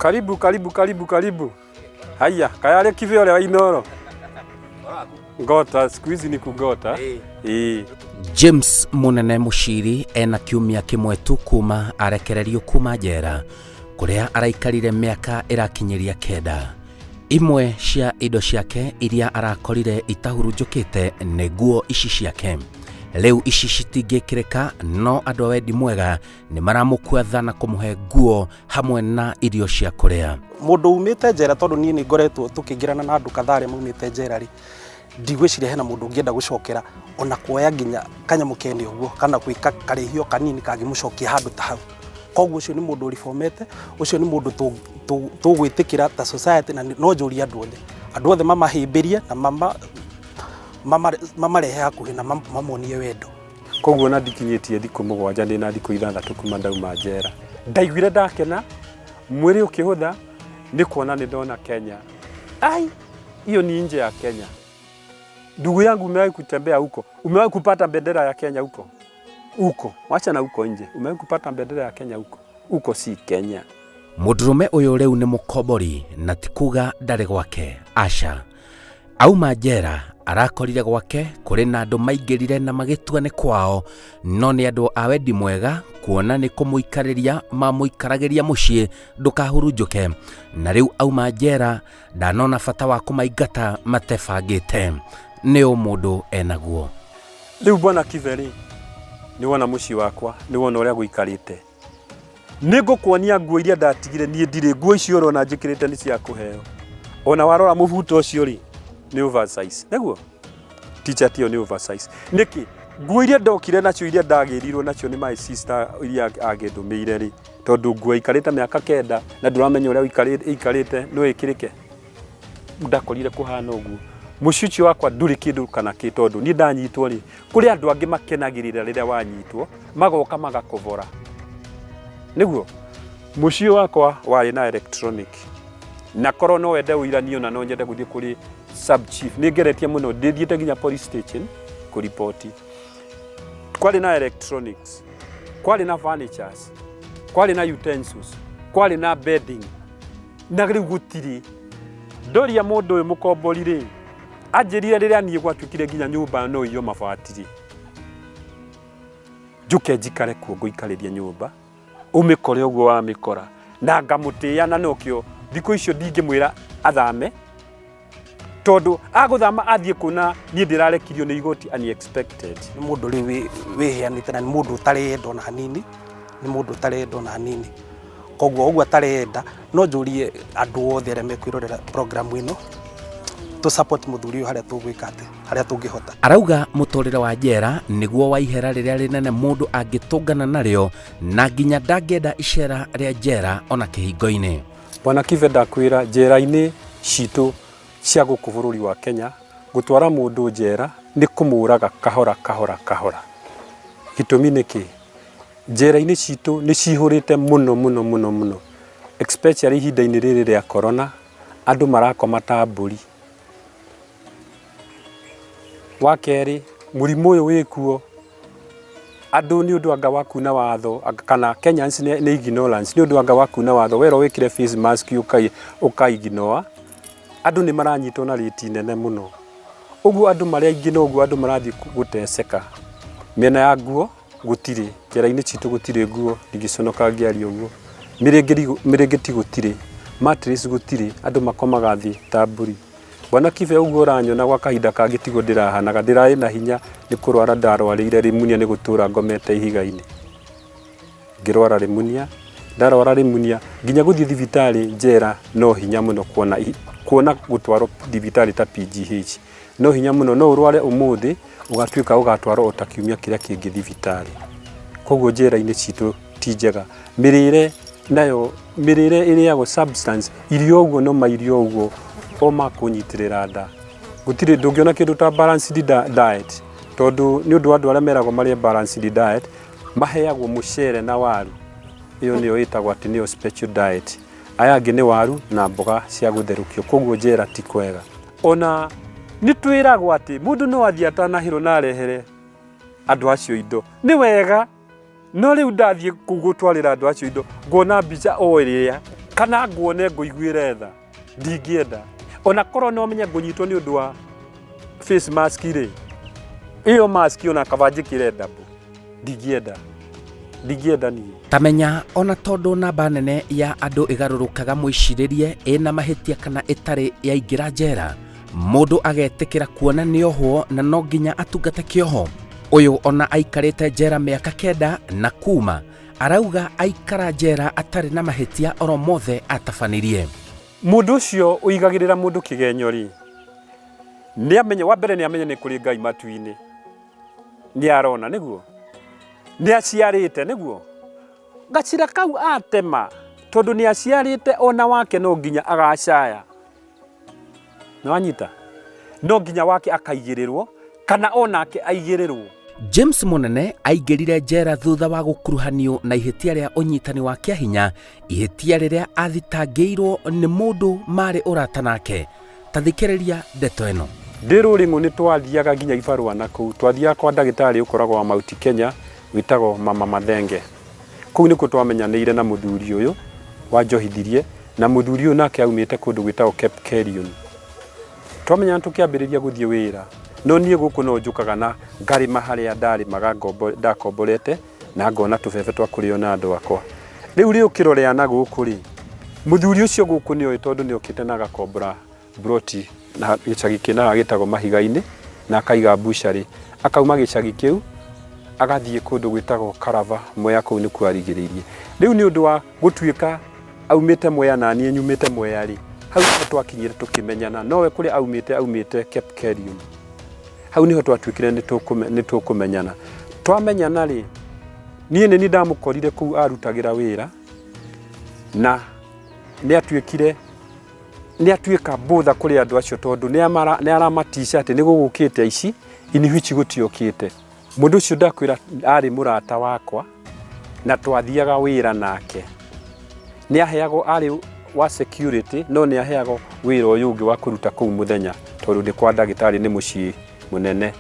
Karibu, karibu, karibu, karibu. Haya, kayale kive ole wa Inoro. Ngota, siku hizi ni kugota. Eh. James Munene Mushiri ena kiumia kĩmwe tu kuma arekererio kuma njera kũrĩa araikarire mĩaka ĩrakinyĩria 9. Imwe cia indo ciake iria arakorire itahurunjũkĩte nĩ nguo ici ciake. Rĩu ici citingĩkĩrĩka, no andũ a wendi mwega nĩ maramũkua tha na kũmũhe nguo hamwe na irio cia kũrĩa. Mũndũ umĩte njera, tondũ niĩ nĩ ngoretwo tũkĩingĩrana na andũ kadhaa arĩa maumĩte njera rĩ, ndigwĩciria hena mũndũ ũngĩenda gũcokera ona kuoya nginya kanyamũ kene ũguo kana gwĩka karĩhio kanini kangĩmũcokia handũ ta hau. Koguo ũcio nĩ mũndũ ũribomete, ũcio nĩ mũndũ tũgwĩtĩkĩra ta society, na no njũrie andũ othe mamahĩmbĩrie na mamarehe hakuhĩ na mamonie wendo. Koguo na ndikinyĩtie thikũ 7, ndĩ na thikũ 6 kuma ndauma njera. Ndaiguire ndakena, mwĩrĩ ũkĩhũtha nĩ kuona nĩ ndona Kenya. Ai, hiyo ni nje ya Kenya. Ndugu yangu, umewahi kutembea huko? Umewahi kupata bendera ya Kenya huko? Huko, wacha na huko nje. Umewahi kupata bendera ya Kenya huko? Huko si Kenya. Mũndũrũme ũyũ rĩu nĩ mũkombori, na ti kuga ndarĩ gwake, aca. Auma njera arakorire gwake kũrĩ na andũ maingĩrire na magĩtua nĩ kwao, no nĩ andũ a wendi mwega, kuona nĩ kũmũikarĩria mamũikaragĩria mũciĩ ndũkahurunjũke. Na rĩu auma njera ndanona bata wa kũmaingata matebangĩte, nĩ ũ mũndũ enaguo. Rĩu bwana Kibe rĩ, nĩ wona mũciĩ wakwa, nĩ wona ũrĩa gũikarĩte. Nĩ ngũkuonia nguo iria ndatigire. Niĩ ndirĩ nguo icio ũrona njĩkĩrĩte nĩ cia kũheo. Ona warora mũbuto ũcio rĩ, nĩ oversize. Nĩguo? T-shirt ĩyo nĩ oversize. Nĩkĩ? Nguo iria ndokire nacio, iria ndagĩrirwo nacio nĩ my sister, iria agĩndũmĩire rĩ, tondũ nguo ikarĩte mĩaka 9 na ndũramenya ũrĩa ĩikarĩte no ĩkĩrĩke, ndakorire kũhana ũguo. Mũciĩ ũcio wakwa ndũrĩ kĩndũ kana kĩ, tondũ niĩ ndanyitwo rĩ, kũrĩ andũ angĩ makenagĩrĩra rĩrĩa wanyitwo, magoka magakobora. Nĩguo mũciĩ wakwa warĩ na electronic, na korwo no wende ũira, niĩ ona no nyende gũthiĩ kũrĩ sub chief. Nĩ ngeretie mũno, ndĩthiĩte nginya police station kũriboti. Kwarĩ na electronics, kwarĩ na furnitures, kwarĩ na utensils, kwarĩ na bedding, na rĩu gũtirĩ. Ndoria mũndũ ũyũ mũkombori rĩ, anjĩrire rĩrĩa niĩ gwatuĩkire nginya nyũmba no iyo mabati rĩ, njũke njikare kuo, ngũikarĩria nyũmba ũmĩkore ũguo wamĩkora, na ngamũtĩĩa, na nokĩo thikũ icio ndingĩmwĩra athame, tondũ agũthama athiĩ kũna niĩ ndĩrarekirio nĩ igoti unexpected. Nĩ mũndũ rĩu wĩheanĩte, na nĩ mũndũ ũtarenda ona hanini, nĩ mũndũ ũtarenda ona hanini. Koguo ũguo atarenda, no njũrie andũ othe arĩa mekwĩrorera program ĩno tũ support mũthuri ũyũ harĩa tũgwĩka atĩ harĩa tũngĩhota. Arauga mũtũrĩre wa njera nĩguo wa ihera rĩrĩa rĩnene mũndũ angĩtũngana narĩo, na nginya ndangĩenda icera rĩa njera ona kĩhingo-inĩ. Bwana Kibe, ndakwĩra, njera-inĩ citũ cia gũkũ bũrũri wa Kenya, gũtwara mũndũ njera nĩ kũmũraga kahora kahora kahora. Gĩtũmi nĩ kĩ? Njera-inĩ citũ nĩ cihũrĩte mũno mũno mũno mũno, especially ihinda-inĩ rĩrĩ rĩa corona, andũ marakoma ta mbũri. Wa kerĩ, mũrimũ ũyũ wĩkuo, andũ nĩ ũndũ anga wa kuna watho, kana Kenyans nĩ ignorance, nĩ ũndũ anga wa kuna watho, werwo wĩkĩre face mask ũka ignore, andũ nĩ maranyitwo na rĩti nene mũno. Ũguo andũ marĩ aingĩ, noguo andũ marathiĩ gũteceka. Mĩena ya nguo gũtirĩ, njera-inĩ citũ gũtirĩ nguo, ndingĩconoka ngĩaria ũguo. Mĩrĩngĩti gũtirĩ, mattress gũtirĩ, andũ makomaga thĩ ta mbũri. Bwana Kibe, ũguo ũranyona gwa kahinda kangĩ tiguo ndĩrahanaga, ndĩrarĩ na hinya, nĩ kũrwara ndarwarĩire rimunia, nĩ gũtũra ngomete ihiga-inĩ. Ngĩrwara rimunia, ndarwara rimunia nginya gũthiĩ thibitarĩ njera no hinya mũno kuona gũtwarwo thibitarĩ ta PGH no hinya mũno. No ũrware ũmũthĩ, ũgatuĩka ũgatwarwo o ta kiumia kĩrĩa kĩngĩ thibitarĩ. Koguo njera-inĩ citũ ti njega. Mĩrĩre nayo, mĩrĩre ĩrĩagwo substance, irio ũguo no mairio ũguo o makũnyitĩrĩra nda. Gũtirĩ, ndũngĩona kĩndũ ta balanced diet, tondũ nĩ ũndũ wa andũ arĩa meragwo marĩe balanced diet, maheagwo mũcere na waru, ĩyo nĩyo ĩtagwo atĩ nĩyo special diet. Aya angĩ nĩ waru na mboga cia gũtherũkio. Koguo njera ti kwega. Ona nĩ twĩragwo atĩ mũndũ no athiĩ atanahĩrwo na arehere andũ acio indo, nĩ wega. No rĩu ndathiĩ kũu gũtwarĩra andũ acio indo, ngona mbica o ĩrĩa. Kana nguone ngũiguĩre tha, ndingĩenda. Ona korwo no menye ngũnyitwo nĩ ũndũ wa face mask rĩ, ĩyo mask ona kaba njĩkĩre ndambo, ndingĩenda. Ndingĩenda niĩ. Tamenya ona tondũ namba nene ya andũ ĩgarũrũkaga mwĩcirĩrie ĩna mahĩtia kana ĩtarĩ yaingĩra njera, mũndũ agetĩkĩra kuona nĩohwo na no nginya atungate kĩoho. Ũyũ ona aikarĩte njera mĩaka kenda na kuma arauga aikara njera atarĩ na mahĩtia oro mothe atabanirie. Mũndũ ũcio ũigagĩrĩra mũndũ kĩgenyo rĩ, nĩ amenye, wa mbere nĩ amenye nĩ kũrĩ Ngai matu-inĩ, nĩ arona nĩguo, nĩ aciarĩte nĩguo, gacĩra kau atema tondũ nĩ aciarĩte ona wake no nginya agacaya. Nĩwanyita? No nginya wake akaigĩrĩrwo kana onake aigĩrĩrwo. James Mũnene aingĩrire njera thutha wa gũkuruhanio na ihĩtia rĩa ũnyitani wa kĩahinya, ihĩtia rĩrĩa athitangĩirwo nĩ mũndũ marĩ ũrata nake. Ta thikĩrĩria ndeto ĩno. Ndĩ Rũrĩng'ũ nĩ twathiaga nginya ibarũa na kũu. Twathiaga kwa ndagĩtarĩ ũkoragwo wa Mount Kenya wĩtagwo Mama Mathenge. Kũu nĩkuo twamenyanĩire na mũthuri ũyũ wanjohithirie, na mũthuri ũyũ nake aumĩte kũndũ gwĩtagwo Cape Kerion. Twamenyana tũkĩambĩrĩria gũthiĩ wĩra, no niĩ gũkũ no njũkaga na ngarĩma harĩa ndarĩmaga ngombo, ndakomborete na ngona tũbebe twa kũrĩo na andũ akwa. Rĩu rĩũkĩro rĩa na gũkũ rĩ, mũthuri ũcio gũkũ nĩoĩ tondũ nĩokĩte na agakombora mburoti na gĩcagi kĩna gĩtagwo Mahiga-inĩ na akaiga mbucarĩ. Akauma gĩcagi kĩu agathiĩ kũndũ gwĩtagwo Karava, Mwea kũu nĩkuo arigĩrĩirie. Rĩu nĩ ũndũ wa gũtuĩka aumĩte Mwea na niĩ nyumĩte Mwea rĩ, hau nĩho twakinyire tũkĩmenyana, nowe kũrĩa aumĩte aumĩte Cape Kerium. Hau nĩho twatuĩkire nĩ tũkũmenyana. Twamenyana rĩ, niĩ nĩ niĩ ndamũkorire kũu arutagĩra wĩra na nĩ atuĩkire nĩ atuĩka bother kũrĩ andũ acio tondũ nĩ aramatica atĩ nĩ gũgũkĩte aici in which gũtiokĩte. Mũndũ ũcio ndakwĩra arĩ mũrata wakwa na twathiaga wĩra nake. Nĩ aheagwo arĩ wa security no nĩ aheagwo wĩra ũyũ ũngĩ wa kũruta kũu mũthenya tondũ nĩ kwa ndagĩtarĩ nĩ mũciĩ mũnene.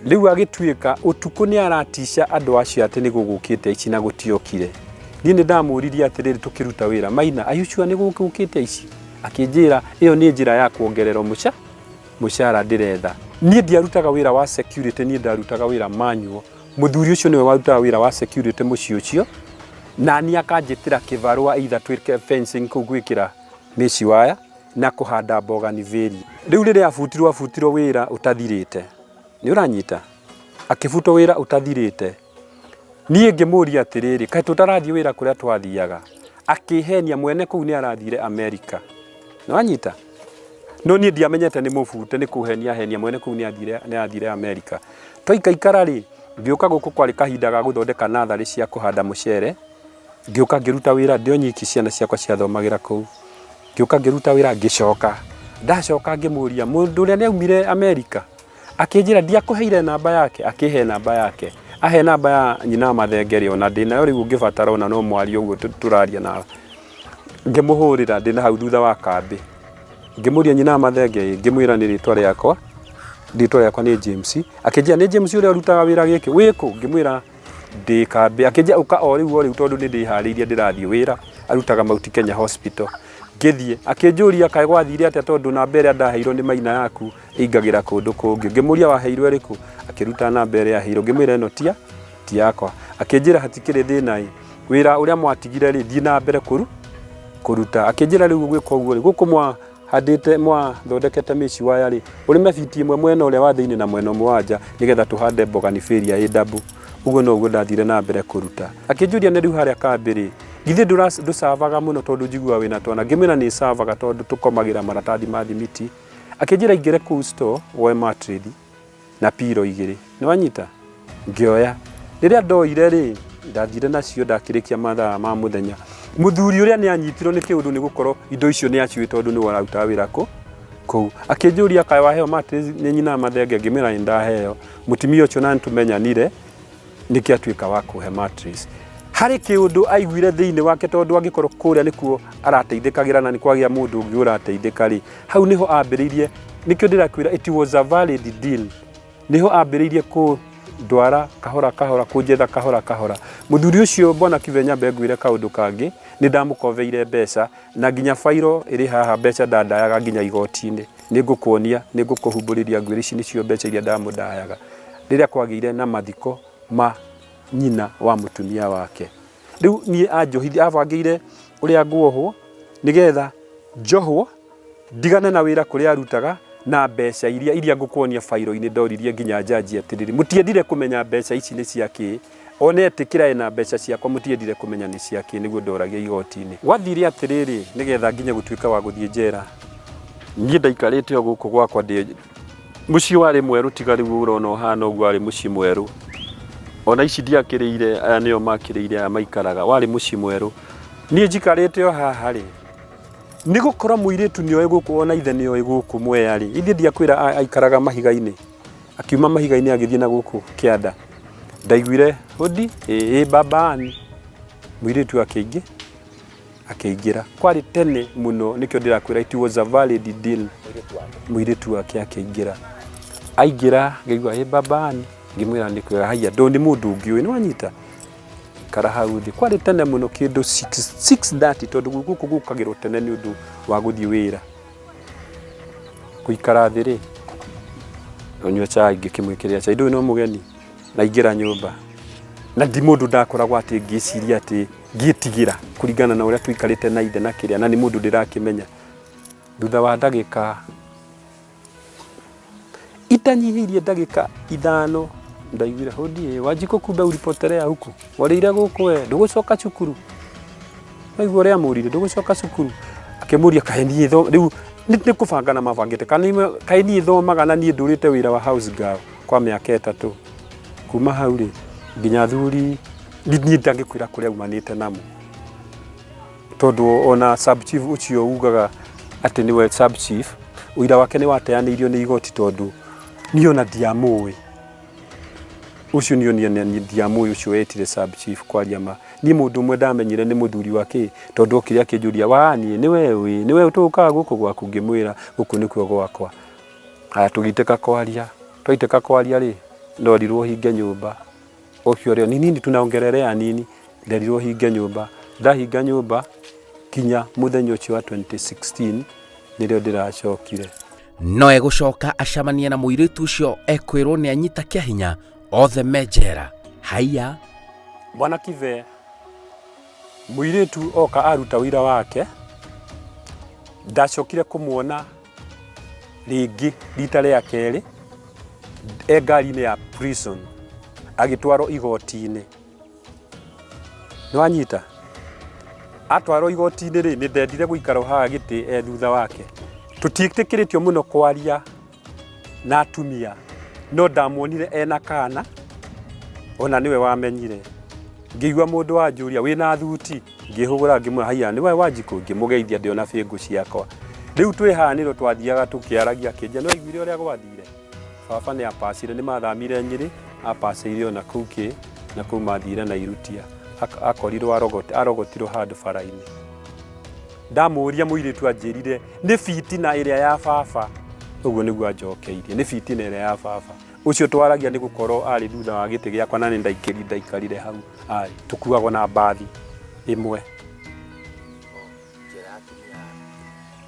Rĩu agĩtuĩka ũtukũ nĩ aratica andũ acio atĩ nĩ gũgũkĩte aici na gũtiokire. Niĩ nĩ ndamũririe atĩrĩrĩ tũkĩruta wĩra, Maina, are you sure nĩ gũgũkĩte aici? Akĩnjĩra ĩyo nĩ njĩra ya kuongererwo mũcara ndĩretha. Niĩ ndiarutaga wĩra wa security, niĩ ndarutaga wĩra manual. Mũthuri ũcio nĩwe warutaga wĩra wa security mũciĩ ũcio, na niĩ akanjĩtĩra kĩbarũa either twĩke fencing kũu gwĩkĩra mesh wire na kũhanda bougainvillea. Rĩu rĩrĩa abutirwo abutirwo wĩra ũtathirĩte. Nĩ ũranyita? Akĩbutwo wĩra ũtathirĩte. Niĩ ngĩmũria atĩrĩrĩ, kaĩ tũtarathiĩ wĩra kũrĩa twathiaga? Akĩhenia mwene kũu nĩ arathire Amerika. Nĩ wanyita? No niĩ ndiamenyete nĩ mũbute nĩ kũhenia henia mwene kũu nĩ athire Amerika. Twaikaikara rĩ, ngĩũka gũkũ kwarĩ kahinda ga gũthondeka natharĩ cia kũhanda mũcere. Ngĩũka ngĩruta wĩra ndĩ o nyiki ciana ciakwa ciathomagĩra kũu. Ngĩũka ngĩruta wĩra ngĩcoka. Ndacoka ngĩmũria mũndũ ũrĩa nĩ aumire Amerika? Akĩnjĩra ndiakũheire namba yake, akĩhe namba yake. Ahe namba ya nyina wa Mathenge rĩ, ona ndĩnayo rĩu ũngĩbatara ona no mwarie ũguo tũraria nawe. Ngĩmũhũrĩra ndĩna hau thutha wa kambĩ. Ngĩmũria nyina wa Mathenge ĩ, ngĩmwĩra nĩ rĩtwa rĩakwa, rĩtwa rĩakwa nĩ James. Akĩnjĩra nĩ James ũrĩa ũrutaga wĩra gĩkĩ, wĩkũ? Ngĩmwĩra ndĩ kambĩ. Akĩnjĩra ũka o rĩu o rĩu tondũ nĩ ndĩharĩirie ndĩrathiĩ wĩra. Arutaga Mount Kenya Hospital. Ngĩthiĩ, akĩnjũria kaĩ gwathire atĩa tondũ namba ĩrĩa ndaheirwo nĩ Maina yaku ĩingagĩra kũndũ kũngĩ. Ngĩmũria waheirwo ĩrĩkũ? Akĩruta namba ĩrĩa aheirwo. Ngĩmwĩra ĩno ti yakwa. Akĩnjĩra hatikĩrĩ thĩna ĩ, wĩra ũrĩa mwatigire rĩ, thiĩ na mbere kũruta. Akĩnjĩra rĩu ũgwĩka ũguo rĩ, gũkũ mwahandĩte mwathondekete mesh wire rĩ, ũrĩme biti ĩmwe mwena ũrĩa wa thĩinĩ na mwena ũmwe wa nja nĩgetha tũhande bougainvillea ĩ ndambu. Ũguo noguo ndathire na mbere kũruta. Akĩnjũria nĩ rĩu harĩa kambĩ rĩ, githĩ ndũcavaga mũno tondũ njiguaga wĩna twana? Ngĩmwĩra nĩ cavaga tondũ tũkomagĩra maratathi ma thimiti. Akĩnjĩra ingĩre kũu store woe mattress na pillow igĩrĩ. Nĩ wanyita? Ngĩoya. Rĩrĩa ndoire rĩ, ndathire nacio ndakĩrĩkia mathaa ma mũthenya. Mũthuri ũrĩa nĩ anyitirwo nĩ kĩũndũ nĩ gũkorwo indo icio nĩ aciũĩ tondũ nĩwe ũrarutaga wĩra kũu. Akĩnjũria kaĩ waheo mattress nĩ nyina wa Mathenge? Ngĩmwĩra nĩ ndaheo. Mũtumia ũcio na nĩ tũmenyanire nĩkĩo atuĩka wa kũhe mattress. Harĩ kĩũndũ aiguire thĩinĩ wake tondũ angĩkorwo kũrĩa nĩkuo arateithĩkagĩra na nĩ kwagĩa mũndũ ũngĩ ũrateithĩka rĩ, hau nĩho ambĩrĩirie, nĩkĩo ndĩrakwĩra it was a valid deal. Nĩho ambĩrĩirie Kũndwara kahora kahora, kũnjetha kahora kahora. Mũthuri ũcio Bwana Kibe nyambe ngwĩre kaũndũ kangĩ, nĩ ndamũkobeire mbeca na nginya bairo ĩrĩ haha mbeca ndandayaga nginya igoti-inĩ. Nĩ ngũkuonia, nĩ ngũkũhumbũrĩria ngwĩre ici nĩcio mbeca iria ndamũndayaga. Rĩrĩa kwagĩire na mathiko ma nyina wa mũtumia wake. Rĩu niĩ anjohithia, abangĩire ũrĩa nguohwo nĩgetha njohwo ndigane na wĩra kũrĩa arutaga na mbeca iria iria ngũkuonia bairo-inĩ. Ndoririe nginya njanji atĩrĩrĩ, mũtiendire kũmenya mbeca ici nĩ cia kĩĩ? One etĩkĩra ena mbeca ciakwa, mũtiendire kũmenya nĩ cia kĩĩ? Nĩguo ndoragia igoti-inĩ. Gwathire atĩrĩrĩ, nĩgetha nginye gũtuĩka wa gũthiĩ njera, niĩ ndaikarĩte o gũkũ gwakwa ndĩ mũciĩ warĩ mwerũ, tiga rĩu ũrona ũhana ũguo, warĩ mũciĩ mwerũ. Ona ici ndiakĩrĩire, aya nĩo makĩrĩire, aya maikaraga, warĩ mũciĩ mwerũ. Niĩ njikarĩte o haha rĩ, nĩ gũkorwo mũirĩtu nĩ oĩ gũkũ, ona ithe nĩ oĩ gũkũ Mwea rĩ, ithuĩ ndiakwĩra aikaraga mahiga-inĩ, akiuma mahiga-inĩ agĩthiĩ na gũkũ kĩanda. Ndaiguire hodi, ĩĩ baba Ann, mũirĩtu akĩingĩ akĩingĩra. Kwarĩ tene mũno nĩkĩo ndĩrakwĩra it was a valid deal. Mũirĩtu wake akĩingĩra, aingĩra ngĩigua ĩ baba Ann, ngĩmwĩra nĩ kwega, haiya ndũ nĩ mũndũ ũngĩ ũyũ, nĩ wanyita ikara hau thĩ. Kwarĩ tene mũno kĩndũ 6:30 tondũ gũkũ gũkagĩrwo tene nĩ ũndũ wa gũthiĩ wĩra. Gũikara thĩ rĩ, ũnyue chai, ngĩkĩmwĩkĩrĩra chai, ndũĩ no mũgeni, na aingĩra nyũmba. Na ndi mũndũ ndakoragwo atĩ ngĩciria atĩ ngĩtigĩra kũringana na ũrĩa tũikarĩte na ithe na kĩrĩa, na nĩ mũndũ ndĩrakĩmenya. Thutha wa ndagĩka itanyihĩirie ndagĩka 5 ndaiguire hodi, ĩ Wanjikũ, kumbe ulipotelea huku, warĩire gũkũ we, ndũgũcoka cukuru. Waigua ũrĩa amũririe, ndũgũcoka cukuru? Akĩmũria kaĩ niĩ rĩu nĩ kũbanga na mabangĩte, kana kaĩ niĩ thomaga na niĩ ndũrĩte wĩra wa house girl kwa mĩaka 3. Kuma hau rĩ, nginya athuri niĩ ndangĩkwĩra kũrĩa aumanĩte namo, tondũ ona sub chief ũcio ugaga atĩ nĩwe sub chief, ũira wake nĩ wateanĩirio nĩ igoti, tondũ niĩ ona ndiamũĩ ũcio, niĩ niĩ ndiamũĩ ũcio wetire sub chief. Kwaria ma, niĩ mũndũ ũmwe ndamenyire nĩ mũthuri wa kĩ, tondũ okire akĩnjũria, waniĩ nĩwe wĩ nĩwe tũkaga gũkũ gwaku? Ngĩmwĩra gũkũ nĩkuo gwakwa. Haya, tũgĩitĩka kwaria, twaitĩka kwaria rĩ, ndorirwo hinge nyũmba ũcio rĩo ni nini tunaongelelea nini, nderirwo hinge nyũmba. Ndahinga nyũmba kinya mũthenya ũcio wa 2016 nĩrĩo ndĩracokire. No egũcoka acemanie na mũirĩtu ũcio ekwĩrwo nĩ anyita kĩa hinya othe me njera. Haiya. Bwana Kibe, mũirĩtu oka aruta wĩra wake, ndacokire kũmuona rĩngĩ rita rĩa kerĩ e ngari-inĩ ya prison agĩtwarwo igoti-inĩ. Nĩwanyita? Atwarwo igoti-inĩ rĩ, nĩ ndendire gũikara o haha gĩtĩ e thutha wake. Tũtiĩtĩkĩrĩtio mũno kwaria na atumia, no ndamuonire ena kana, ona nĩwe wamenyire. Ngĩigua mũndũ wanjũria, wĩna thuti? Ngĩhũgũra ngĩmwĩra, haiya nĩwe Wanjikũ? Ngĩmũgeithia ndĩ ona bĩngũ ciakwa. Rĩu twĩ haha nĩrĩo twathiaga tũkĩaragia, akĩnjĩra nĩ waiguire ũrĩa gwathire? Baba nĩ apacire, nĩ mathamire Nyĩrĩ, apacĩire ona kũu kĩ, na kũu mathire na irutia. Akorirwo arogotirwo handũ bara-inĩ. Ndamũria mũirĩtu anjĩrire nĩ bitina ĩrĩa ya baba. Ũguo nĩguo anjokeirie, nĩ bitina ĩrĩa ya baba. Ũcio twaragia nĩ gũkorwo arĩ thutha wa gĩtĩ gĩakwa na nĩ ndaikarire hau arĩ. Tũkuagwo na mbathi ĩmwe.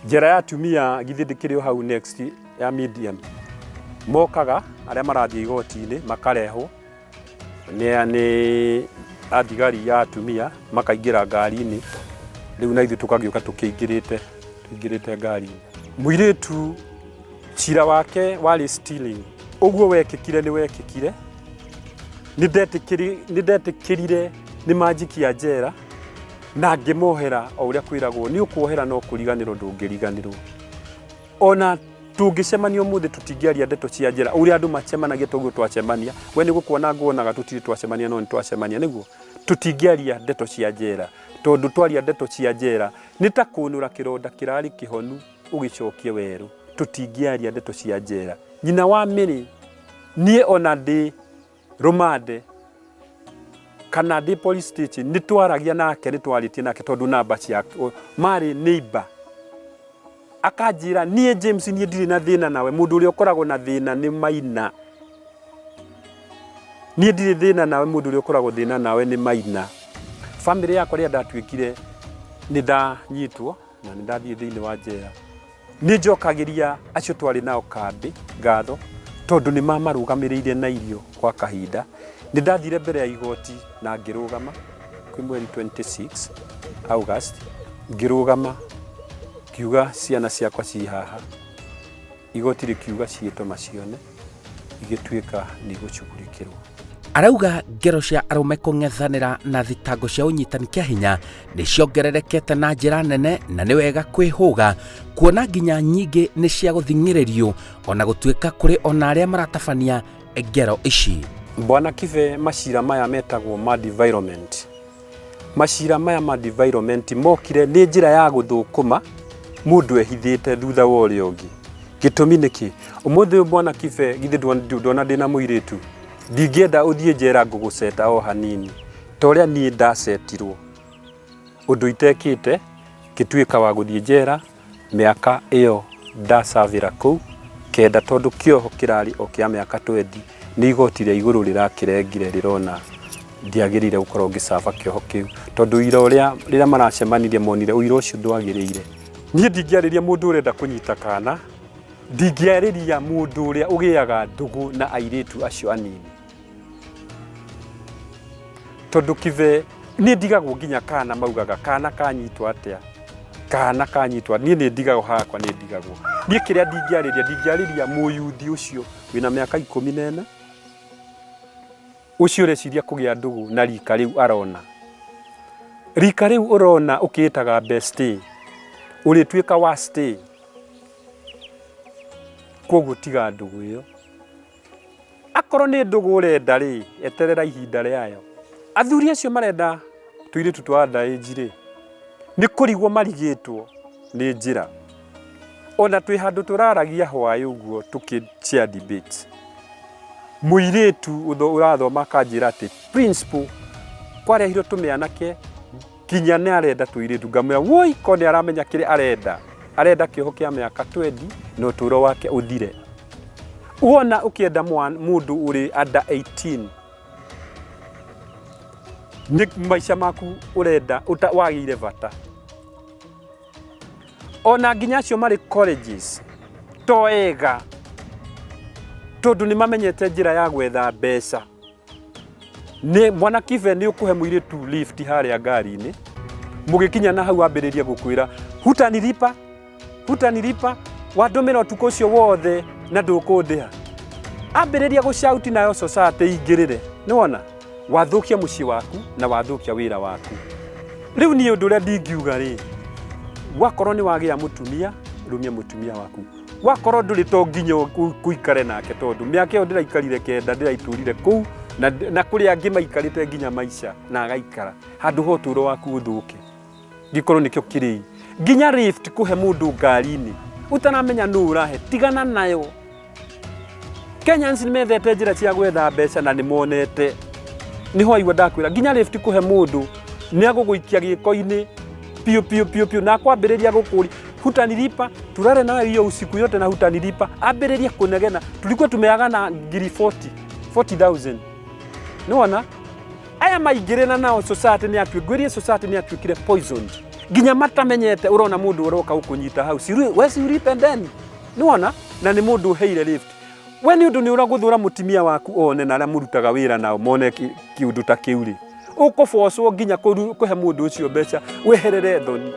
Njera ya atumia githĩ ndĩkĩrĩ o hau next ya medium. Mokaga arĩa marathiĩ igoti-inĩ makarehwo nĩ athigari ya atumia, makaingĩra ngari-inĩ, rĩu na ithuĩ tũkagĩũka tũkĩingĩrĩte tũingĩrĩte ngari-inĩ. Mũirĩtu cira wake warĩ stealing, ũguo wekĩkire nĩ wekĩkire, nĩ ndetĩkĩrire nĩ manjikia njera na ngĩmohera o ũrĩa kwĩragwo nĩ ũkuohera no kũriganĩrwo ndũngĩriganĩrwo. Ona tũngĩcemania ũmũthĩ tũtingĩaria ndeto cia njera ũrĩa andũ macemanagia toguo twacemania. We nĩ gũkuona nguonaga, tũtirĩ twacemania, no nĩ twacemania nĩguo tũtingĩaria ndeto cia njera, tondũ twaria ndeto cia njera nĩ ta kũnũra kĩronda kĩrarĩ kĩhonu ũgĩcokie werũ. Tũtingĩaria ndeto cia njera. Nyina wa Mary, niĩ ona ndĩ rũmande kana ndĩ police station nĩ twaragia nake, nĩ twarĩtie nake, tondũ namba cia marĩ neighbor. Akanjĩra, niĩ James, niĩ ndirĩ na thĩna nawe, mũndũ ũrĩa ũkoragwo na thĩna nĩ Maina. Niĩ ndirĩ thĩna nawe, mũndũ ũrĩa ũkoragwo thĩna nawe nĩ Maina. Bamĩrĩ yakwa rĩrĩa ndatuĩkire nĩ ndanyitwo na nĩ ndathiĩ thĩinĩ wa njera, nĩ njokagĩria acio twarĩ nao kambĩ ngatho tondũ nĩ mamarũgamĩrĩire na irio kwa kahinda. Nĩ ndathire mbere ya igoti na ngĩrũgama kwĩ mweri 26 August, ngĩrũgama ngiuga ciana ciakwa ci haha. Igoti rĩkiuga ciĩtwo macione, igĩtuĩka nĩ igũcugurikĩrwo. Arauga ngero cia arũme kũng'ethanĩra na thitango cia ũnyitani kĩa hinya nĩ ciongererekete na njĩra nene na nĩ wega kwĩhũga kuona nginya nyingĩ nĩ cia gũthing'ĩrĩrio ona gũtuĩka kũrĩ ona arĩa maratabania ngero ici. Bwana Kibe, macira maya metagwo ma defilement. Macira maya ma defilement mokire nĩ njĩra ya gũthũkũma mũndũ ehithĩte thutha wa ũrĩa ũngĩ. Gĩtũmi nĩ kĩ? Ũmũthĩ ũyũ Bwana Kibe githĩ ndwona ndĩna mũirĩtu? Ndingĩenda ũthiĩ njera ngũgũceta o hanini ta ũrĩa niĩ ndacetirwo. Ũndũ itekĩte ngĩtuĩka wa gũthiĩ njera Mĩaka ĩyo ndacabĩra kũu kenda tondũ kĩoho kĩrarĩ o kĩa mĩaka twendi nĩ igoti rĩa igũrũ rĩrakĩrengire rĩrona ndiagĩrĩire gũkorwo ngĩcaba kĩoho kĩu tondũ ũira ũrĩa rĩrĩa maracemanirie monire ũira ũcio ndwagĩrĩire. Niĩ ndingĩarĩria mũndũ ũrenda kũnyita kana, ndingĩarĩria mũndũ ũrĩa ũgĩaga ndũgũ na airĩtu acio anini. Tondũ kibe niĩ ndigagwo nginya kana maugaga kana kanyitwo atĩa, kana kanyitwo niĩ nĩ ndigagwo hakwa nĩ ndigagwo. Niĩ kĩrĩa ndingĩarĩria, ndingĩarĩria mũyuthi ũcio wĩna mĩaka 14, ũcio ũreciria kũgĩa ndũgũ na rika rĩu arona. Rika rĩu ũrona ũkĩĩtaga bestie, ũrĩtuĩka wa stay. Kwoguo tiga ndũgũ ĩyo. Akorwo nĩ ndũgũ ũrenda rĩ, eterera ihinda rĩayo. Athuri acio marenda tũirĩtu twa under age rĩ, nĩ kũrigwo marigĩtwo nĩ njĩra. Ona twĩ handũ tũraragia hwaĩ ũguo tũkĩ chair debate, mũirĩtu ũrathoma akanjĩra atĩ principal kwarehirwo tũmĩanake Nginya nĩ arenda tũirĩtu ngamwĩra woi ko nĩ aramenya kĩrĩa arenda. Arenda kĩoho kĩa mĩaka twendi na ũtũro wake ũthire. Wona ũkĩenda mũndũ ũrĩ under 18 nĩ maica maku ũrenda wagĩire bata. Ona nginya acio marĩ colleges to ega tondũ nĩ mamenyete njĩra ya gwetha mbeca. Nĩ mwana Kibe nĩ ũkũhe mũirĩtu lift harĩa ngari-inĩ, mũgĩkinya na hau ambĩrĩrie gũkwĩra hutanilipa, hutanilipa, wandũmĩra ũtukũ ũcio wothe na ndũkũndĩha. Ambĩrĩria gũcauti nayo society ingĩrĩre, nĩ wona wathũkia mũciĩ waku na wathũkia wĩra waku. Rĩu niĩ ũndũ ũrĩa ndingiuga rĩ, wakorwo nĩ wagĩa mũtumia, rũmia mũtumia waku. Wakorwo ndũrĩ to nginya ũikare nake tondũ mĩaka ĩyo ndĩraikarire kenda ndĩraitũrire kũu na kũrĩ angĩ maikarĩte nginya maica na agaikara handũ ha ũtũũro waku ũthũke gĩkorwo nĩkĩo kĩrĩi nginya lift kũhe mũndũ ngari-inĩ ũtaramenya nũ ũrahe tigana nayo. Kenyans nĩ methete njĩra cia gwetha mbeca na nĩ monete. Nĩho waigua ndakwĩra nginya lift kũhe mũndũ nĩ agũgũikia gĩko-inĩ piũ piũ piũ piũ na akwambĩrĩria gũkũria hutanilipa, tulale nawe hiyo usiku yote na hutanilipa, ambĩrĩrie kũnegena. Tulikuwa tumeagana ngiri 40 40,000 nĩwona aya maingĩrĩra nao society nĩ atuĩ ngwĩrie society nĩ atuĩkire poisoned nginya matamenyete ũrona mũndũ ũroka gũkũnyita hau we si ulipe ndeni Nĩwona? Na nĩ mũndũ ũheire lift. We nĩ ũndũ nĩ ũragũthũra mũtimia waku one na arĩa mũrutaga wĩra nao mone kĩũndũ ta kĩu rĩ. Ũkũbocwo nginya kũhe mũndũ ũcio mbeca weherere thoni.